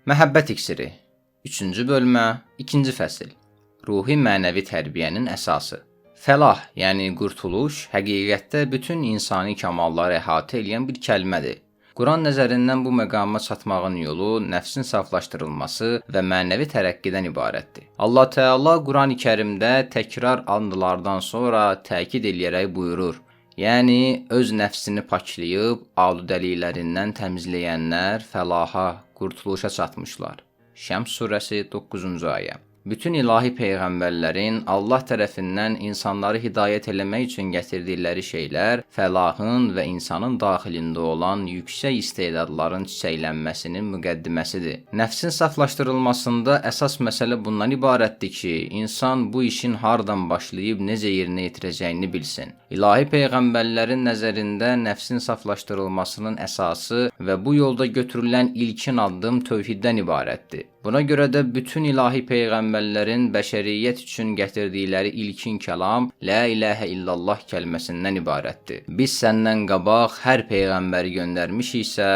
Məhəbbət iksiri. 3-cü bölmə, 2-ci fəsil. Ruhi mənəvi tərbiyənin əsası. Fəlah, yəni qurtuluş, həqiqətdə bütün insani kamalları əhatə eləyən bir kəlmədir. Quran nəzərindən bu məqama çatmağın yolu nəfsin saflaşdırılması və mənəvi tərəqqidən ibarətdir. Allah Teala Qurani-Kərimdə təkrar andlardan sonra təkid eləyərək buyurur: Yəni öz nəfsini paklayıb aludəliklərindən təmizləyənlər fəlaha, qurtuluşa çatmışlar. Şəms surəsi 9-cu ayə. Bütün ilahi peyğəmbərlərin Allah tərəfindən insanları hidayət eləmək üçün gətirdikləri şeylər fəlahın və insanın daxilində olan yüksək istedadların çiçəklənməsinin müqəddiməsidir. Nəfsin saflaşdırılmasında əsas məsələ bundan ibarətdir ki, insan bu işin hardan başlayıb necə yerinə yetirəcəyini bilsin. İlahi peyğəmbərlərin nəzərində nəfsin saflaşdırılmasının əsası və bu yolda götürülən ilkin addım tövhiddən ibarətdir. Buna görə də bütün ilahi peyğəmbərlərin bəşəriyyət üçün gətirdikləri ilkin kəlam La ilahə illallah kəlməsindən ibarətdir. Biz səndən qabaq hər peyğəmbəri göndərmişiksə,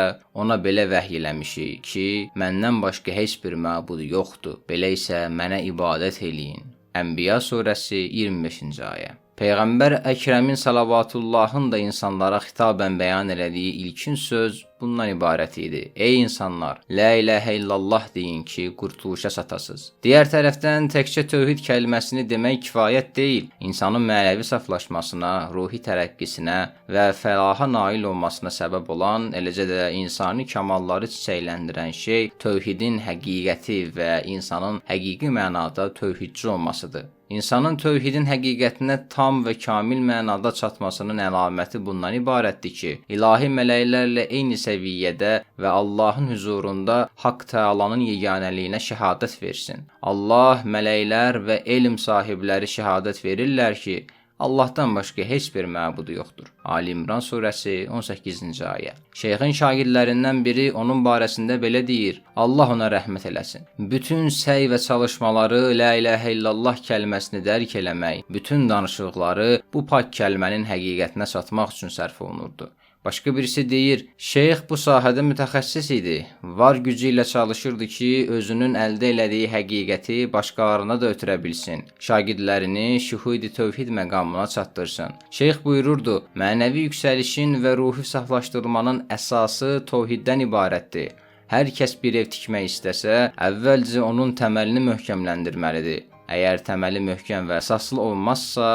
ona belə vəhy eləmişik ki, məndən başqa heç bir məbud yoxdur. Belə isə mənə ibadət eləyin. Ənbiya surəsi 25-ci ayə. Peyğəmbər Əkrəmin salavatullahın da insanlara xitabən bəyan elədiyi ilkin söz bundan ibarət idi. Ey insanlar, La ilahə illallah deyin ki, qurtuluşa çatasınız. Digər tərəfdən təkcə tövhid kəlməsini demək kifayət deyil. İnsanın mənəvi saflaşmasına, ruhi tərəqqisinə və fəlaha nail olmasına səbəb olan, eləcə də insani kamalları çiçəkləndirən şey tövhidin həqiqəti və insanın həqiqi mənada tövhidçi olmasıdır. İnsanın tövhidin həqiqətinə tam və kamil mənada çatmasının əlaməti bundan ibarətdir ki, ilahi mələklərlə eyni səviyyədə və Allahın hüzurunda Haqq Təalanın yeganəliyinə şəhadət versin. Allah, mələklər və elm sahibləri şəhadət verirlər ki, Allahdan başqa heç bir məbudu yoxdur. Ali İmran surəsi 18-ci ayə. Şeyxin şagirdlərindən biri onun barəsində belə deyir: Allah ona rəhmət eləsin. Bütün səy və çalışmaları La ilahə illallah kəlməsini dərk eləmək, bütün danışıqları bu pak kəlmənin həqiqətinə çatmaq üçün sərf olunurdu. Başqa birisi deyir, şeyx bu sahədə mütəxəssis idi. Var gücü ilə çalışırdı ki, özünün əldə elədiyi həqiqəti başqalarına da ötürə bilsin. Şagirdlərini şühud-i tövhid məqamına çatdırsın. Şeyx buyururdu, mənəvi yüksəlişin və ruhi saflaşdırmanın əsası tövhiddən ibarətdir. Hər kəs bir ev tikmək istəsə, əvvəlcə onun təməlini möhkəmləndirməlidir. Əgər təməli möhkəm və əsaslı olmazsa,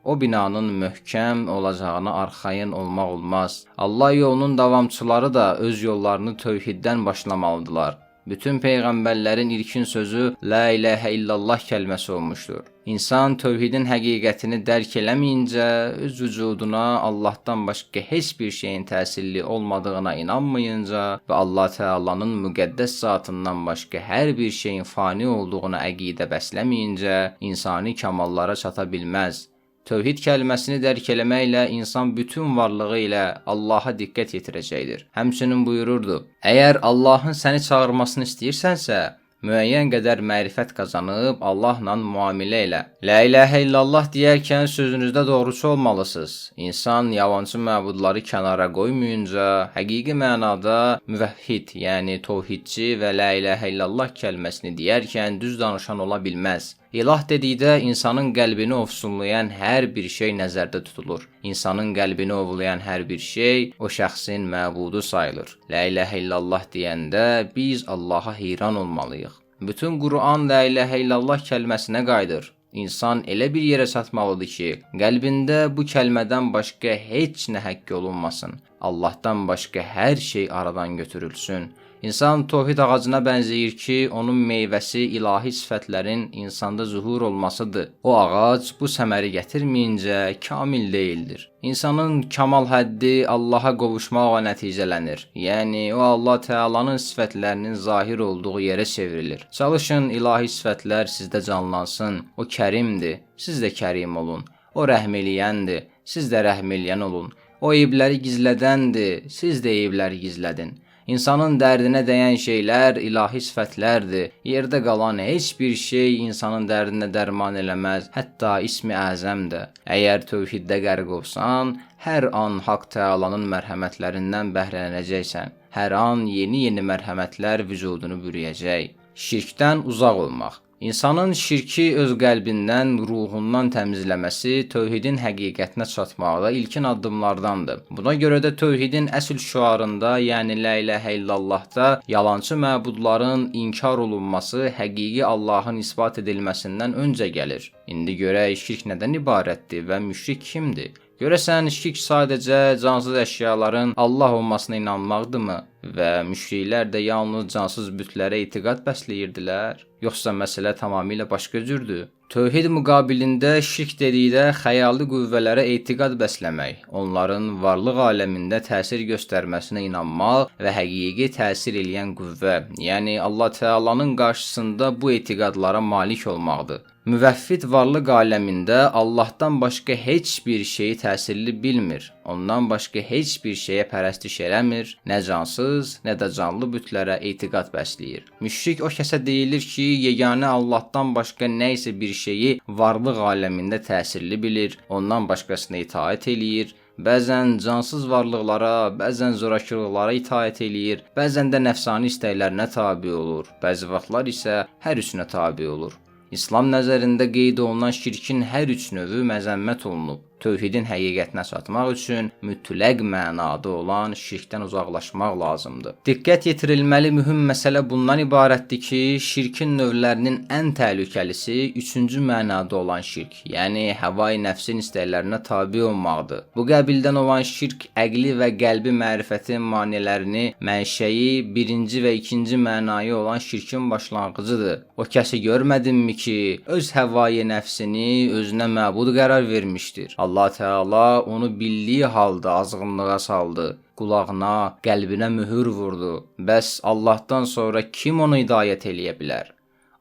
o binanın möhkəm olacağına arxayın olmaq olmaz. Allah yolunun davamçıları da öz yollarını tövhiddən başlamalıdırlar. Bütün peyğəmbərlərin ilkin sözü La ilahə illallah kəlməsi olmuşdur. İnsan tövhidin həqiqətini dərk eləməyincə, öz vücuduna Allahdan başqa heç bir şeyin təsirli olmadığına inanmayınca və Allah Teala'nın müqəddəs zatından başqa hər bir şeyin fani olduğuna əqidə bəsləməyincə, insani kamallara çata bilməz. Tövhid kəlməsini dərk eləməklə insan bütün varlığı ilə Allaha diqqət yetirəcəkdir. Həmçinin buyururdu: Əgər Allahın səni çağırmasını istəyirsənsə, müəyyən qədər mərifət qazanıb Allahla müamilə elə. La ilahə illallah deyərkən sözünüzdə doğruçu olmalısınız. İnsan yalançı məbudları kənara qoymayınca həqiqi mənada müvəhhid, yəni tövhidçi və la ilahə illallah kəlməsini deyərkən düz danışan ola bilməz. İlah dedikdə insanın qəlbini ovsunlayan hər bir şey nəzərdə tutulur. İnsanın qəlbini ovlayan hər bir şey o şəxsin məbudu sayılır. La ilahə illallah deyəndə biz Allaha heyran olmalıyıq. Bütün Quran la ilahə illallah kəlməsinə qayıdır. İnsan elə bir yerə çatmalıdır ki, qəlbində bu kəlmədən başqa heç nə həkk olunmasın. Allahdan başqa hər şey aradan götürülsün. İnsan tövhid ağacına bənzəyir ki, onun meyvəsi ilahi sifətlərin insanda zuhur olmasıdır. O ağac bu səməri gətirməyincə kamil deyildir. İnsanın kamal həddi Allaha qovuşmaqla nəticələnir. Yəni o Allah Teala'nın sifətlərinin zahir olduğu yerə çevrilir. Çalışın ilahi sifətlər sizdə canlansın. O kərimdir, siz də kərim olun. O rəhm eləyəndir, siz də rəhm eləyən olun. O eyibləri gizlədəndir, siz də eyibləri gizlədin. İnsanın dərdinə dəyən şeylər ilahi sifətlərdir. Yerdə qalan heç bir şey insanın dərdinə dərman eləməz, hətta ismi əzəm də. Əgər tövhiddə qərq olsan, hər an Haqq Təalanın mərhəmətlərindən bəhrələnəcəksən. Hər an yeni-yeni mərhəmətlər vücudunu bürüyəcək. Şirkdən uzaq olmaq. İnsanın şirki öz qəlbindən, ruhundan təmizləməsi tövhidin həqiqətinə çatmaqda ilkin addımlardandır. Buna görə də tövhidin əsl şüarında, yəni la ilahə illallahda yalançı məbudların inkar olunması həqiqi Allahın isbat edilməsindən öncə gəlir. İndi görək şirk nədən ibarətdir və müşrik kimdir? Görəsən şirk sadəcə cansız əşyaların Allah olmasına inanmaqdırmı və müşriklər də yalnız cansız bütlərə etiqad bəsləyirdilər? Yoxsa məsələ tamamilə başqa cürdür? Tövhid müqabilində şirk dedikdə xəyali qüvvələrə etiqad bəsləmək, onların varlıq aləmində təsir göstərməsinə inanmaq və həqiqi təsir eləyən qüvvə, yəni Allah Təalanın qarşısında bu etiqadlara malik olmaqdır. Müvəffid varlıq aləmində Allahdan başqa heç bir şeyi təsirli bilmir. Ondan başqa heç bir şeyə pərəstiş eləmir, nə cansız, nə də canlı bütlərə etiqad bəsləyir. Müşrik o kəsə deyilir ki, yeganə Allahdan başqa nə isə bir şeyi varlıq aləmində təsirli bilir, ondan başqasına itaət eləyir. Bəzən cansız varlıqlara, bəzən zorakılıqlara itaət eləyir, bəzən də nəfsani istəklərinə tabe olur, bəzi vaxtlar isə hər üçünə tabe olur. İslam nəzərində qeyd olunan şirkin hər üç növü məzəmmət olunub. Tövhidin həqiqətinə çatmaq üçün mütləq mənada olan şirkdən uzaqlaşmaq lazımdır. Diqqət yetirilməli mühüm məsələ bundan ibarətdir ki, şirkin növlərinin ən təhlükəlisi üçüncü mənada olan şirk, yəni həvai nəfsin istəklərinə tabe olmaqdır. Bu qəbildən olan şirk əqli və qəlbi mərifətin maneələrini, mənşəyi birinci və ikinci mənayı olan şirkin başlanğıcıdır. O kəsi görmədinmi ki, öz həvai nəfsini özünə məbud qərar vermişdir. Allah Teala onu bildiyi halda azğınlığa saldı. Qulağına, qəlbinə mühür vurdu. Bəs Allahdan sonra kim onu hidayət eləyə bilər?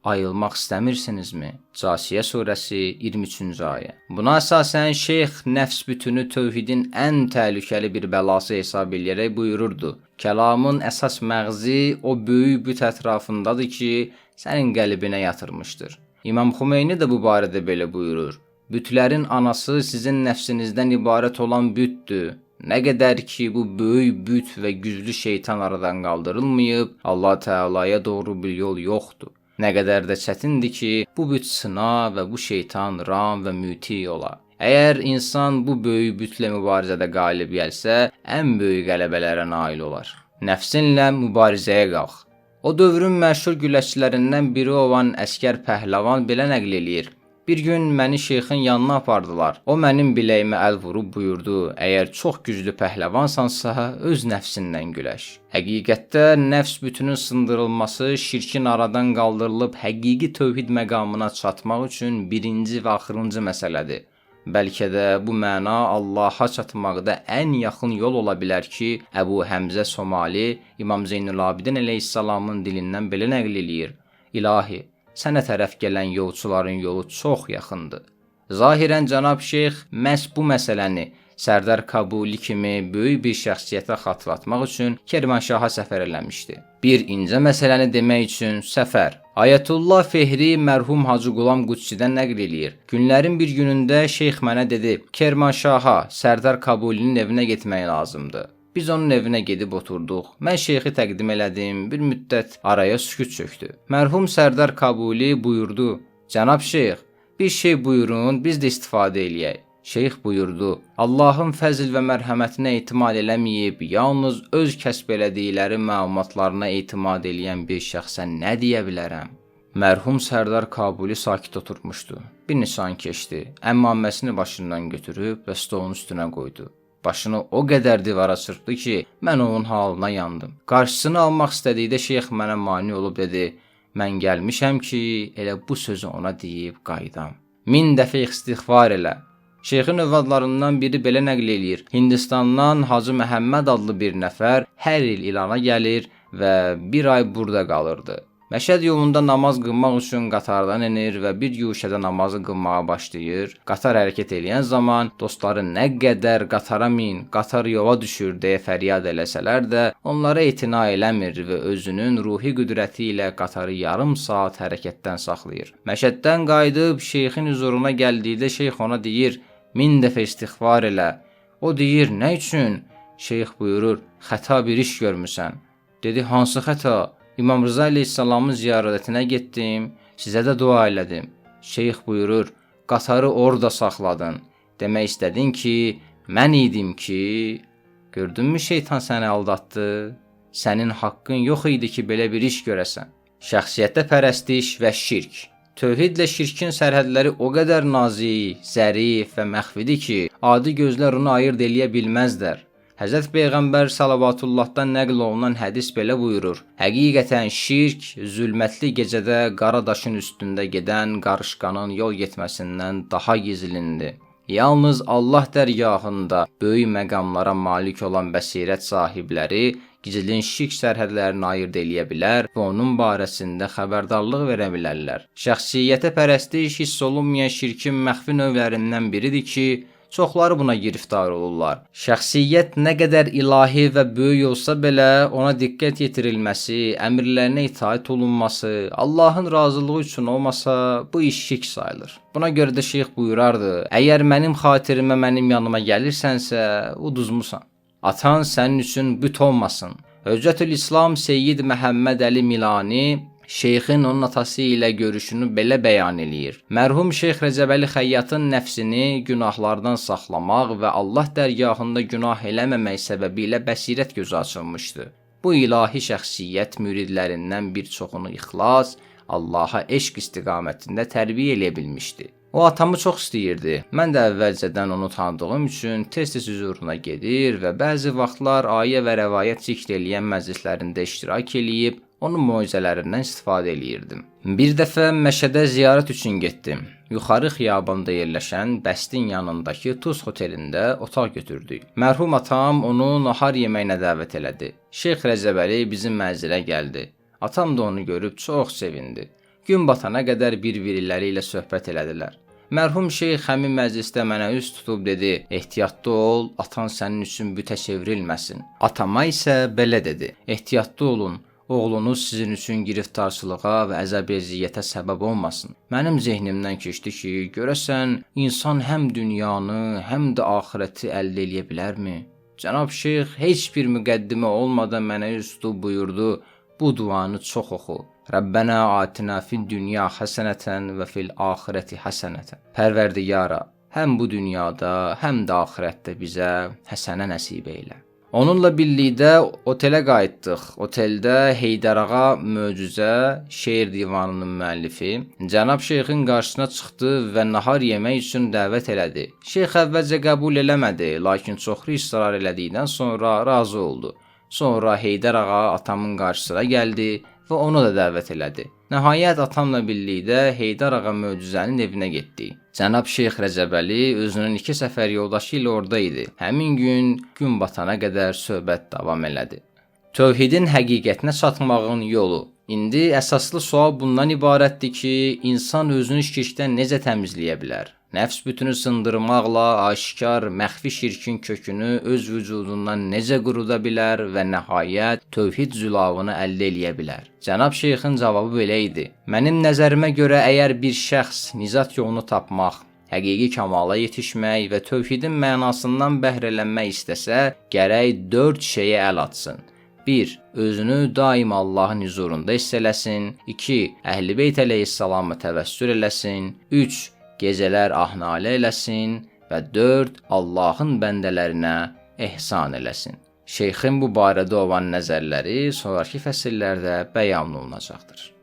Ayılmaq istəmirsinizmi? Casiyə surəsi 23-cü ayə. Buna əsasən şeyx nəfs bütünü tövhidin ən təhlükəli bir bəlası hesab eləyərək buyururdu. Kəlamın əsas məğzi o böyük büt ətrafındadır ki, sənin qəlbinə yatırmışdır. İmam Xümeyni də bu barədə belə buyurur. Bütlərin anası sizin nəfsinizdən ibarət olan bütdür. Nə qədər ki bu böyük büt və güclü şeytan aradan qaldırılmayıb, Allah Teala'ya doğru bir yol yoxdur. Nə qədər də çətindir ki, bu büt sına və bu şeytan ram və müti ola. Əgər insan bu böyük bütlə mübarizədə qalib gəlsə, ən böyük qələbələrə nail olar. Nəfsinlə mübarizəyə qalx. O dövrün məşhur güləşçilərindən biri olan Əskər Pəhləvan belə nəql eləyir. Bir gün məni şeyxin yanına apardılar. O mənim biləyimə əl vurub buyurdu: "Əgər çox güclü pəhləvansansa, öz nəfsindən güləş." Həqiqətdə nəfs bütünün sındırılması, şirkin aradan qaldırılıb həqiqi tövhid məqamına çatmaq üçün birinci və axırıncı məsələdir. Bəlkə də bu məna Allaha çatmaqda ən yaxın yol ola bilər ki, Əbu Həmzə Somali İmam Zeynülabidin əleyhissalamın dilindən belə nəql eləyir: "İlahi, sənə tərəf gələn yolçuların yolu çox yaxındır." Zahirən cənab şeyx məhz bu məsələni Sərdar Kabuli kimi böyük bir şəxsiyyətə xatırlatmaq üçün Kermanşaha səfər eləmişdi. Bir incə məsələni demək üçün səfər. Ayətullah Fehri mərhum Hacı Qulam Qudsidən nəql eləyir. Günlərin bir günündə şeyx mənə dedi: "Kermanşaha, Sərdar Kabulinin evinə getmək lazımdır." Biz onun evinə gedib oturduq. Mən şeyxi təqdim elədim. Bir müddət araya sükut çökdü. Mərhum Sərdar Kabuli buyurdu: "Cənab şeyx, bir şey buyurun, biz də istifadə eləyək." Şeyx buyurdu: "Allahın fəzl və mərhəmətinə etimad eləməyib, yalnız öz kəsb elədikləri məlumatlarına etimad eləyən bir şəxsə nə deyə bilərəm?" Mərhum Sərdar Kabuli sakit oturmuşdu. Bir neçə an keçdi. Əmmaməsini başından götürüb və stolun üstünə qoydu. Başını o qədər divara çırpdı ki, mən onun halına yandım. Qarşısını almaq istədikdə şeyx mənə mane olub dedi: "Mən gəlmişəm ki, elə bu sözü ona deyib qayıdam. 1000 dəfə istiğfar elə." Şeyxin övladlarından biri belə nəql eləyir. Hindistandan Hacı Məhəmməd adlı bir nəfər hər il İrana gəlir və bir ay burada qalırdı. Məşəd yolunda namaz qılmaq üçün qatardan enir və bir guşədə namazı qılmağa başlayır. Qatar hərəkət eləyən zaman dostları nə qədər qatara min, qatar yola düşür deyə fəryad eləsələr də, onlara etina eləmir və özünün ruhi qüdrəti ilə qatarı yarım saat hərəkətdən saxlayır. Məşəddən qayıdıb şeyxin huzuruna gəldikdə şeyx ona deyir: "1000 dəfə istiğfar elə." O deyir: "Nə üçün?" Şeyx buyurur: "Xəta bir iş görmüsən." Dedi, hansı xəta? İmam Rıza əleyhissalamın ziyarətinə getdim, sizə də dua elədim. Şeyx buyurur, qatarı orada saxladın. Demək istədin ki, mən idim ki, gördünmü şeytan səni aldatdı? Sənin haqqın yox idi ki, belə bir iş görəsən. Şəxsiyyətə pərəstiş və şirk. Tövhidlə şirkin sərhədləri o qədər nazik, zərif və məxfidir ki, adi gözlər onu ayırd eləyə bilməzlər. Həzrət Peyğəmbər salavatullahdan nəql olunan hədis belə buyurur: Həqiqətən şirk zülmətli gecədə qara daşın üstündə gedən qarışqanın yol getməsindən daha gizlindir. Yalnız Allah dərgahında böyük məqamlara malik olan bəsirət sahibləri gizlin şirk sərhədlərini ayırd eləyə bilər və onun barəsində xəbərdarlıq verə bilərlər. Şəxsiyyətə pərəstiş hiss olunmayan şirkin məxfi növlərindən biridir ki, çoxları buna giriftar olurlar. Şəxsiyyət nə qədər ilahi və böyük olsa belə, ona diqqət yetirilməsi, əmrlərinə itaət olunması, Allahın razılığı üçün olmasa, bu iş şirk sayılır. Buna görə də şeyx buyurardı: "Əgər mənim xatirimə mənim yanıma gəlirsənsə, uduzmusan. Atan sənin üçün büt olmasın." Hüccətül İslam Seyyid Məhəmməd Əli Milani şeyxin onun atası ilə görüşünü belə bəyan eləyir. Mərhum Şeyx Rəcəbəli Xəyyatın nəfsini günahlardan saxlamaq və Allah dərgahında günah eləməmək səbəbilə bəsirət gözü açılmışdı. Bu ilahi şəxsiyyət müridlərindən bir çoxunu ixlas, Allaha eşq istiqamətində tərbiyə eləyə bilmişdi. O atamı çox istəyirdi. Mən də əvvəlcədən onu tanıdığım üçün tez-tez hüzuruna gedir və bəzi vaxtlar ayə və rəvayət zikr eləyən məclislərində iştirak eləyib onun moizələrindən istifadə eləyirdim. Bir dəfə Məşədə ziyarət üçün getdim. Yuxarı xiyabanda yerləşən Bəstin yanındakı Tuz otelində otaq götürdük. Mərhum atam onu nahar yeməyinə dəvət elədi. Şeyx Rəcəbəli bizim mənzilə gəldi. Atam da onu görüb çox sevindi. Gün batana qədər bir-birləri ilə söhbət elədilər. Mərhum şeyx həmin məclisdə mənə üz tutub dedi: "Ehtiyatlı ol, atan sənin üçün bütə çevrilməsin." Atama isə belə dedi: "Ehtiyatlı olun, oğlunuz sizin üçün giriftarçılığa və əzab-əziyyətə səbəb olmasın." Mənim zehnimdən keçdi ki, görəsən insan həm dünyanı, həm də axirəti əldə eləyə bilərmi? Cənab şeyx heç bir müqəddimə olmadan mənə üz tutub buyurdu: "Bu duanı çox oxu. Rəbbənə atina fid dünya həsənətən və fil axirəti həsənətən." Pərverdigara, həm bu dünyada, həm də axirətdə bizə həsənə nəsib eylə. Onunla birlikdə otelə qayıtdıq. Oteldə Heydər ağa Möcüzə şeir divanının müəllifi cənab şeyxin qarşısına çıxdı və nahar yemək üçün dəvət elədi. Şeyx əvvəlcə qəbul eləmədi, lakin çoxlu israr elədikdən sonra razı oldu. Sonra Heydər ağa atamın qarşısına gəldi və onu da dəvət elədi. Nəhayət atamla birlikdə Heydər ağa Möcüzənin evinə getdik. Cənab Şeyx Rəcəbəli özünün 2 səfər yoldaşı ilə orada idi. Həmin gün gün batana qədər söhbət davam elədi. Tövhidin həqiqətinə çatmağın yolu. İndi əsaslı sual bundan ibarətdir ki, insan özünü şirkdən necə təmizləyə bilər? Nəfs bütünü sındırmaqla aşkar, məxfi şirkin kökünü öz vücudundan necə quruda bilər və nəhayət tövhid zülavını əldə eləyə bilər? Cənab şeyxin cavabı belə idi: Mənim nəzərimə görə əgər bir şəxs nizat yolunu tapmaq, həqiqi kamala yetişmək və tövhidin mənasından bəhrələnmək istəsə, gərək 4 şeyə əl atsın. 1. Özünü daim Allahın hüzurunda hiss eləsin. 2. Əhl-i Beyt əleyhissalama təvəssül eləsin. 3. Gecələr ahnalə eləsin və 4. Allahın bəndələrinə ehsan eləsin. Şeyxin bu barədə olan nəzərləri sonrakı fəsillərdə bəyan olunacaqdır.